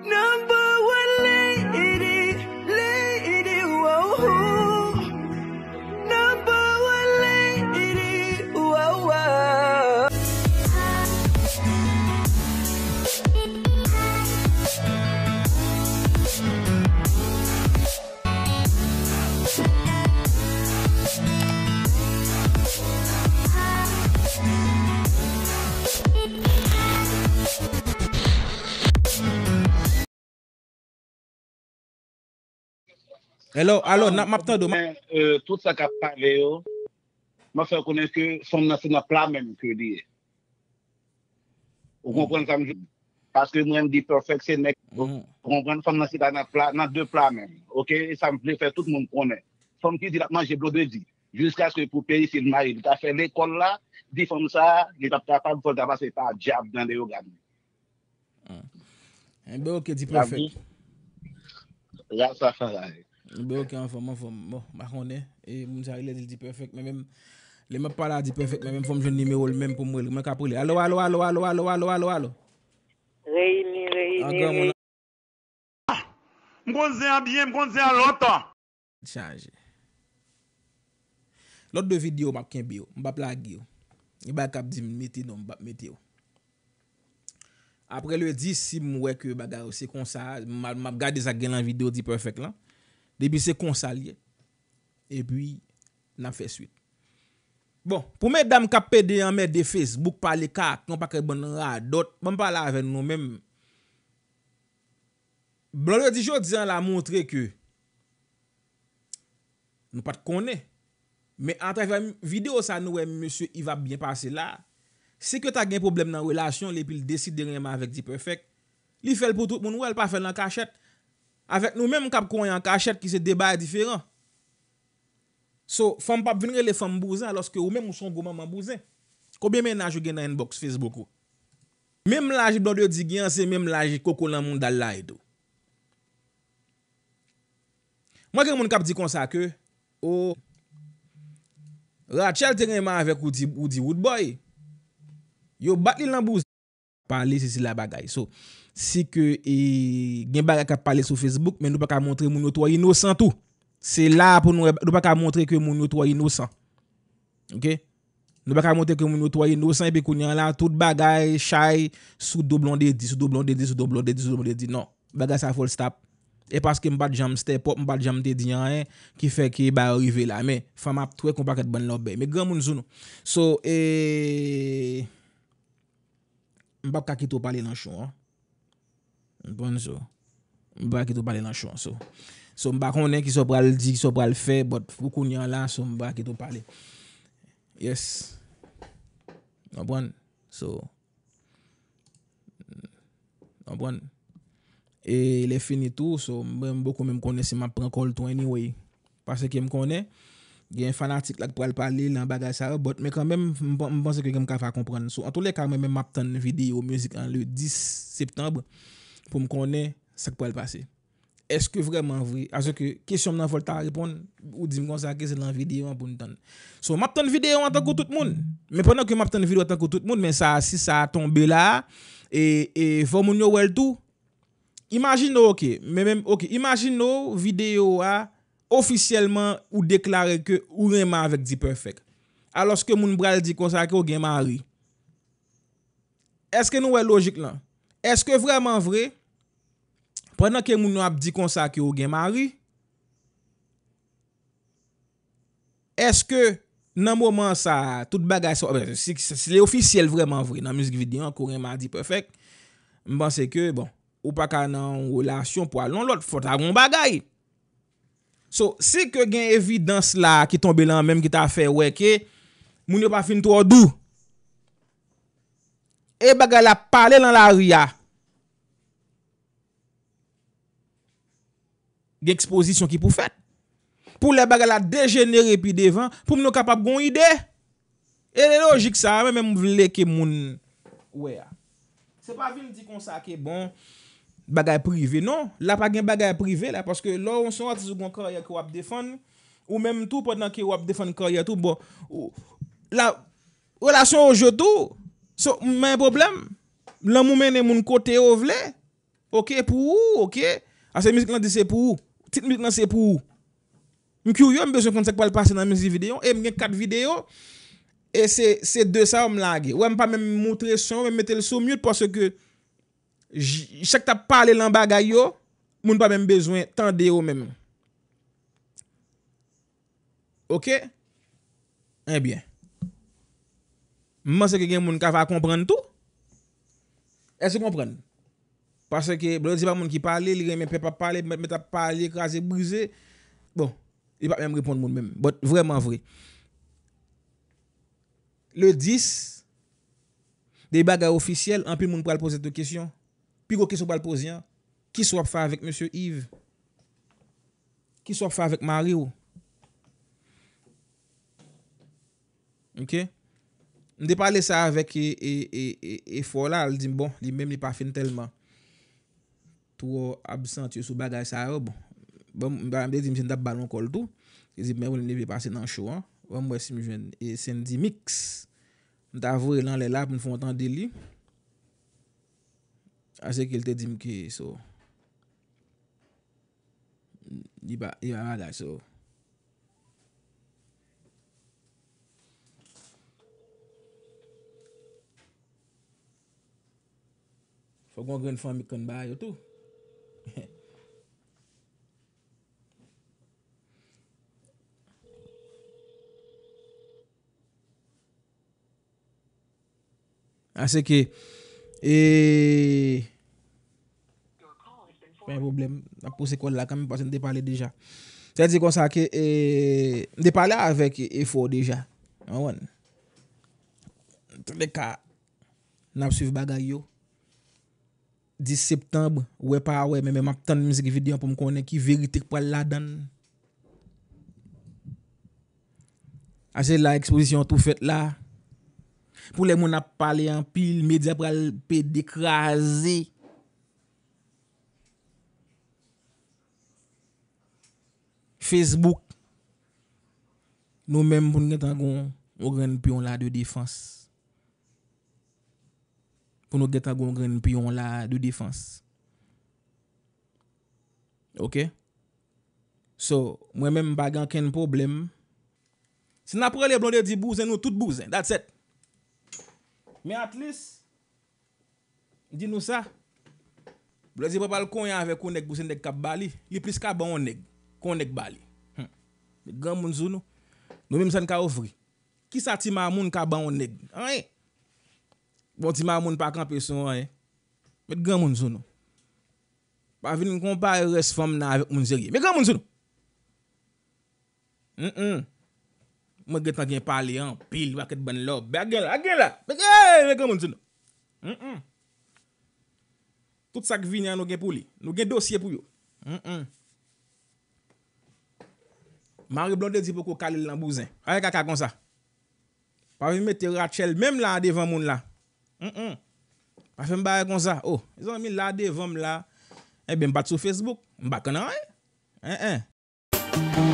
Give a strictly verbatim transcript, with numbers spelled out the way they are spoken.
Number one lady, lady, whoa. Number one lady, whoa, whoa. Hello, alo, n ap, m ap tande w. Men, euh, tout sa k ap pale yo, m ap fè konnen ke fanm nan se nan pla menm ke li ye. Ou konprann sa m di? Paske mwen m di Perfect se nèg, ou konprann, fanm nan se pa nan pla, nan de pla menm. Oke? E sa m vle fè tout moun konnen. Fanm ki di l ap manje Blondedy, jiskaske pou peyi si l mayi, li ta fè lekòl la, di fanm sa, li t ap kapab fò l ta pase pa dyab nan Leyogàn. Enben, oke, di Perfect. Rastafari. Enben, oke, anfòm, anfòm. Bon, m pa konnen. E moun sa rele di l di Perfect, men menm, lè m ap pale a di Perfect, men menm fò m jwenn nimewo l menm pou m rele. Mwen k ap rele. Alo, alo, alo. Reyini, reyini, reyini. M konn zen an byen, m konn zen an lontan. Chaje. Lòt de videyo, m ap kenbe yo. M p ap lage yo. Gen bagay k ap di m mete non, m p ap mete yo. Apre le dis, si m wè ke bagay yo se konsa, m a, m ap gade sa k gen lan videyo di Perfect lan. Depi se konsa l ye. Epi, n ap fè swit. Bon, pou medam k ap pede anmède Facebook, pale kaka, yon pakèt bann radòt, ban m pale avè nou menm. Blondedy jodi an la montre ke nou pa t konnen. Men atravè videyo sa nou wè mesye Yves ap byen pase la, si ke ta gen pwoblèm nan relasyon li epi l deside renmen avèk D-Perfect, li fè l pou tout moun wè, l pa fè l an kachèt. Avèk nou menm k ap konyen an kachèt ki se de bagay diferan. So, fanm p ap vin rele fanm bouzen alòske ou menm ou se yon gwo manman bouzen. Konbyen mennaj ou gen nan inbox Facebook ou? Menm laj Blondedy gen an, se menm laj koko lan mouda l la ye tou. Mwen gen moun k ap di konsa ke, o, Rachel te renmen avèk Roody, Roody Roodboy. Yo bat li lan bouzen. Pale, se, se la bagay. So, si ke, e, gen bagay k ap pale sou Facebook, men nou pa ka montre moun yo twò inosan tou. Se la pou nou, nou pa ka montre ke moun yo twò inosan. Oke? Nou pa ka montre ke moun yo twò inosan, epi kounye a la, tout bagay, chay, sou do Blondedy, sou do Blondedy, sou do Blondedy, sou do Blondedy. Non. Bagay sa fò l stop. E paske m pa t janm step up, m pa t janm te di anyen, ki fè ke bagay yo rive la. Men, fanm ap twèk yon pakèt bann lòbèy. Met granmoun sou nou. So, e, m p ap ka kite w pale nan show an. Konprann, so. M pa kite w pale nan show an, so. So, m pa konnen kisa w pral di, kisa w pral fè, but pou kounye a la, so, m pa kite w pale. Yes. Konprann? So, konprann? E lè fini tou, so, m, m poko menm konnen si m ap pran kòl tou anyway. Paske m konnen, gen fanatik la k pral pale nan bagay sa yo, but men kanmenm, m, m panse ke m ka fè konprann. So, antoulèka, mwen menm m ap tann videyo mizik lan le dis septanm pou m konnen sa k pral pase. Èske vrèman vre? Paske kesyon m nan fò l ta reponn, ou di m konsa ke se nan videyo an pou n tann. So, m ap tann videyo an tankou tout moun. Men pandan ke m ap tann videyo an tankou tout moun, men sa, si sa tonbe la, e, e fò moun yo wè l tou, Imajine w, oke, men menm, oke, imajine w videyo a, ofisyèlman, ou deklare ke ou renmen avèk D-Perfect. Alòske moun pral di konsa ke w gen mari. Èske nou wè lojik lan? Èske vrèman vre, pandan ke moun yo ap di konsa ke w gen mari, Èske nan moman sa a, tout bagay sa, ben, si, si, si li ofisyèl vrèman vre nan mizik videyo an, ke w renmen a D-Perfect, m panse ke, bon, ou pa ka nan yon relasyon pou al yon lòt, fò ta gen yon bagay. So, si ke gen evidans la ki tonbe lan menm ki ta fè wè ke moun yo pa fin twò dou, e bagay la pale nan lari a, gen ekspozisyon ki pou fèt. Pou lè bagay la dejenere pi devan, pou moun yo kapab gen yon ide. E lojik sa a, mwen menm vle ke moun wè a. Se pa vin di konsa ke bon, bagay prive. Non, la pa gen bagay prive la, paske lè w se yon atis ou gen yon karyè ke w ap defann, ou menm tou pandan ke w ap defann karyè tou, bon, ou, la, relasyon yo jwe tou, so, men pwoblèm, lanmou mennen moun kote yo vle, oke, pou ou, oke, ase mizik lan di se pou ou, tit mizik lan se pou ou. M kirye, m bezwen konn sa k pral pase nan mizik videyo, e m gen kat videyo, e se, se de sa yo m lage. Ou wè, m pa menm moutre son yo, men m mete l sou mute, paske j-, chak t ap pale lan bagay yo, moun pa menm bezwen tande yo menm. Oke? Ebyen. M panse ke gen moun k ava konprann tou. Èske w konprann? Paske Blondedy pa moun ki pale, li renmen pèp ap pale, mèt, mèt ap pale, kraze, brize. Bon, li pa menm reponn moun menm. But vrèman vre. Le dis, de bagay ofisyèl, anpil moun pral poze tou kesyon. Pi gwo kesyon pral poze an, kisa w ap fè avèk mesye Yves? Kisa w ap fè avèk mari w? Oke? M te pale sa avèk e, e, e, e, Efò la, li di m, bon, li menm li pa fin tèlman twò absantye sou bagay sa yo, bon. Bon, m pa, m te di misye m t ap ba l yon kòl tou. Li di m, men, li vle pase nan show an. Ban m wè si m jwenn e Sandy Mix. M ta voye l anlè la pou n fè yon tande li. Ase ke l te di m ke, so, li pa, li pa bagay, so. Fòk gon grenn fanmi k konn bagay yo tou. Ase ke, e, pa gen pwoblèm, n ap pouse kòl la kanmenm, paske n te pale deja. Sa di konsa ke, e, m te pale avèk Efò deja. Ou konprann? Antouleka, n ap swiv bagay yo. Dis septanm, wè pa wè, men, men m ap tann mizik videyo an pou m konnen ki verite k pral ladan l. Ase la ekspozisyon an tou fèt la. Pou lè moun ap pale anpil, medya pral pede kraze. Facebook, nou menm pou n gentan gon yon grenn pyon la de defans. Pou nou gentan gon grenn pyon la de defans. Oke? So, mwen menm m pa gen okenn pwoblèm. Si n ap rele Blondedy bouzen, nou tout bouzen. That's it. Men at least, di nou sa. Blondedy pa pral konyen avèk yon nèg pou se nèg k ap ba li. Li plis ka ban yon nèg, ke yon nèg ba li. Hmm. Granmoun sou nou. Nou menm sa n ka ofri. Kisa ti mamoun ka ban yon nèg? Anyen. Bon, ti mamoun pa kanpe sou anyen. Met granmoun sou nou. Pa vin konpare rès fanm nan avèk moun serye. Met granmoun sou nou. Mm. Mwen gentan gen pale anpil, pakèt bann lòbè. Gen la, gen la. Met, ey, met granmoun sou nou. Mm. Tout sa k vini an, nou gen pou li. Nou gen dosye pou yo. Mm. Mari Blondedy poko kale l nan bouzen. Ay kaka konsa. Pa vin mete Rachel menm la devan moun la. Mm. Pa fè m bagay konsa. Oh, mezanmi, la devan m la. Ebyen, m pa t sou Facebook. M pa konn anyen. En, en.